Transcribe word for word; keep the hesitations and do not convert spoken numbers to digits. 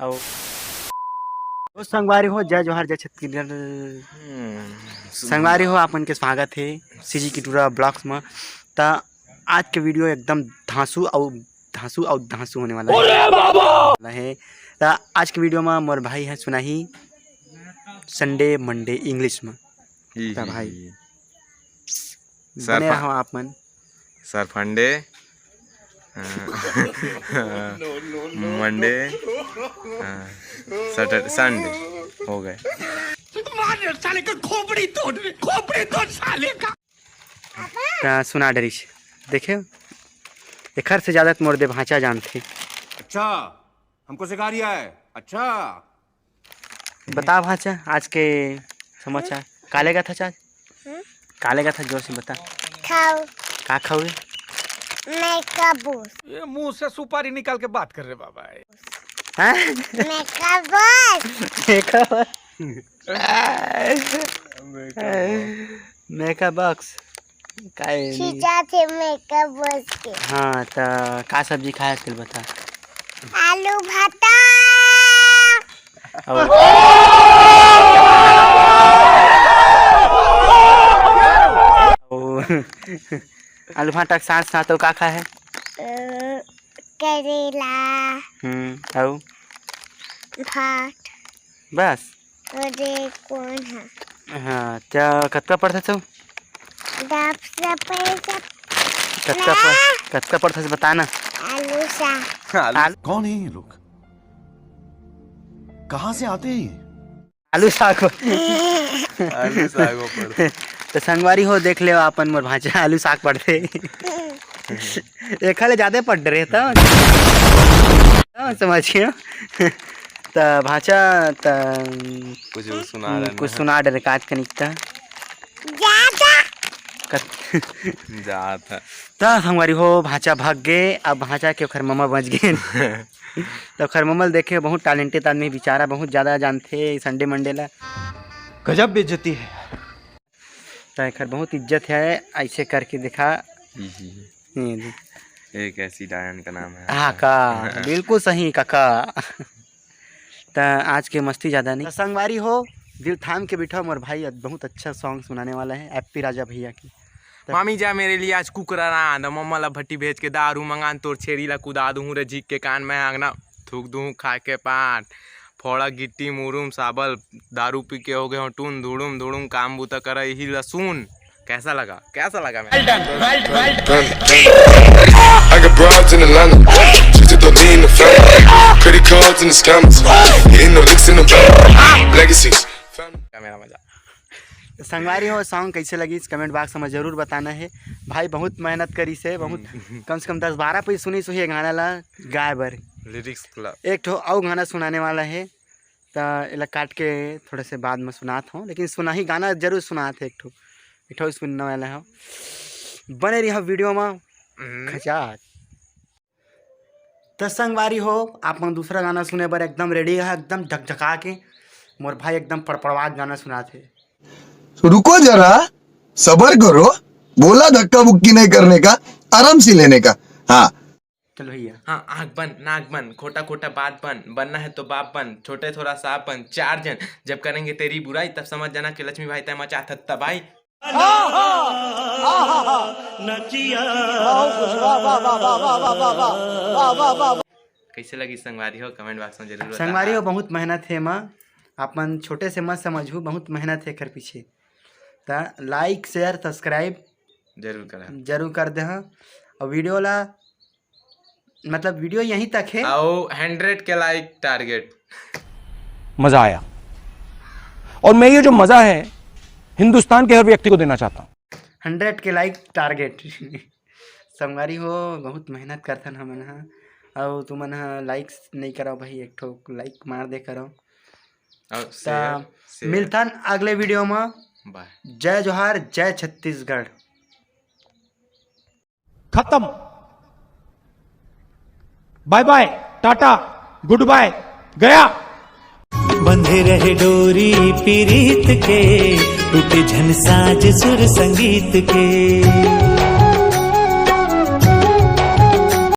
अउ ओ संगवारी हो, जय जोहार, जय छत्तीसगढ़। संगवारी हो, आप मन के स्वागत हे सीजी की टूरा ब्लॉग्स में। त आज के वीडियो एकदम धांसू अउ धांसू अउ धांसू होने वाला हे। त आज के वीडियो में मोर भाई हे सुनाही संडे मंडे इंग्लिश में। त भाई, बने रहो आप मन। सरफंडे, अ, मंडे, अ, सैटरडे, संडे हो गए। मार साले का खोपड़ी तोड़, खोपड़ी तोड़ साले का। त सुना डरिस, देखे, एखर से ज्यादा त मोर दे भांचा जानथे। अच्छा, हमको सिखा रिया है। अच्छा, बता भांचा, आज के समाचार। का लेगत हस आज? हम्म? का लेगत हस, जोर से बता। खाऊ। का खाऊ रे? मैं का बोस। ये मुंह से सुपारी निकाल के बात कर रहे बाबा। हैं? मैं का बोस। मैं का बोस। Makeup box. काय नी? खींचा थे मेकअप बॉक्स के। हाँ, त का सब्जी खाए, चल बता। आलू भाटा। अउ अउ आलू भाटा के साथ साथ अउ का खाए हे? अ, करेला। हम्म, अउ? भात। बस? अरे, कौन है? हाँ, त कतका पढ़थस? डॉक्टर पैसा। कतका पढ़-, कतका पढ़थस, बता ना। आलू साग। आलू। कौन है ये लोग? कहाँ से आते हैं ये? आलू साग। आलू साग वो पढ़। त संगवारी हो, देख लेव आप मन, मोर भांचा आलू साग पढ़थे। एखर ले जादे पढ़ रहे त। हाँ, समझ गया। त भांचा, त कुछ वो सुना हम्म, रहे कुछ ना। सुना डरे काट के निकता। जाता। कत- जाता। त संगवारी हो, भांचा भाग गे, अब भांचा के ओखर ममा बच गे। त ओखर ममा ल देखे, बहुत टैलेंटेड आदमी, बेचारा बहुत ज्यादा जानथे संडे मंडे ला। गजब बेइज्जती है। त एखर बहुत इज्जत है, ऐसे करके देखा। ये दे। एक ऐसी डायन का नाम है। हाँ का, बिल्कुल सही काका। त आज के मस्ती ज्यादा नहीं। त संगवारी हो, दिल थाम के बैठा, मोर भाई बहुत अच्छा सॉन्ग सुनाने वाला है एप्पी राजा भैया की। त मामी जा मेरे लिए आज कुकरा रांध, मम्मा ला भट्टी भेज के दारू मंगान, तोर छेरी ला कुदा दूहूं रे झिक के कान में आंगना, थूक दूहूं खा के पान, फोड़ा गिट्टी मुरुम साबल, दारू पी के हो गए हो टून, धुड़ुम धुड़ुम काम बूता करा यही लसून। कैसा लगा, कैसा लगा मेरा? I got broads in Atlanta, just to lean the family, credit cards and the scammers, hitting the licks in the back, legacies. मेरा मजा। संगवारी हो, सॉन्ग कैसे लगिस कमेंट बॉक्स में जरूर बताना है। भाई बहुत मेहनत करिस हे, बहुत कम से कम दस बारह पइस सुनिस होही ये गाना ला गाए बर। लिरिक्स ला। एक ठो अउ गाना सुनाने वाला है, त एला काट के थोड़ा से बाद में सुनात हों, लेकिन सुनाही गाना जरूर सुनात हे एक ठो, एक ठो सुनने वाला हो। बने रही वीडियो में। खचाक। त संगवारी हो, आप मन दूसरा गाना सुने बर एकदम रेडी है, एकदम झकझका के। मोर भाई एकदम पड़पड़वात गाना सुनात हे। तो रुको जरा, सबर करो, बोला धक्का बुक्की नहीं करने का, आराम से लेने का। हाँ। चल भैया। हाँ, आँख बन, नाक बन, खोटा खोटा बात बन, बनना है तो बाप बन, छोटे थोड़ा सा बन, चार जन जब करेंगे तेरी बुराई, तब समझ जाना कि लक्ष्मी भाई तय मचा था तबाही। कैसे लगी संगवारी हो, कमेंट बॉक्स में जरूर बताना। संगवारी हो, बहुत मेहनत है माँ, आप मन छोटे से मत समझू, बहुत मेहनत है एकर पीछे। त लाइक, शेयर, सब्सक्राइब जरूर करा। जरूर कर दे हाँ। और वीडियो ला, मतलब वीडियो यहीं तक है। आओ, हंड्रेड के लाइक टारगेट। मजा आया। और मैं ये जो मजा है हिंदुस्तान के हर व्यक्ति को देना चाहता हूँ। हंड्रेड के लाइक टारगेट। संगवारी हो, बहुत मेहनत करथन हमन ह। अउ तुमन ह लाइक्स नहीं करव भाई, एक ठो लाइक मार दे करव। और त शेयर, शेयर। मिलथन अगले वीडियो म। बाय। जय जोहार, जय छत्तीसगढ़। खत्म। बाय बाय, टाटा, गुड बाय, गया। बंधे रहे डोरी पीरीत के, टूटे झन साज सुर संगीत के।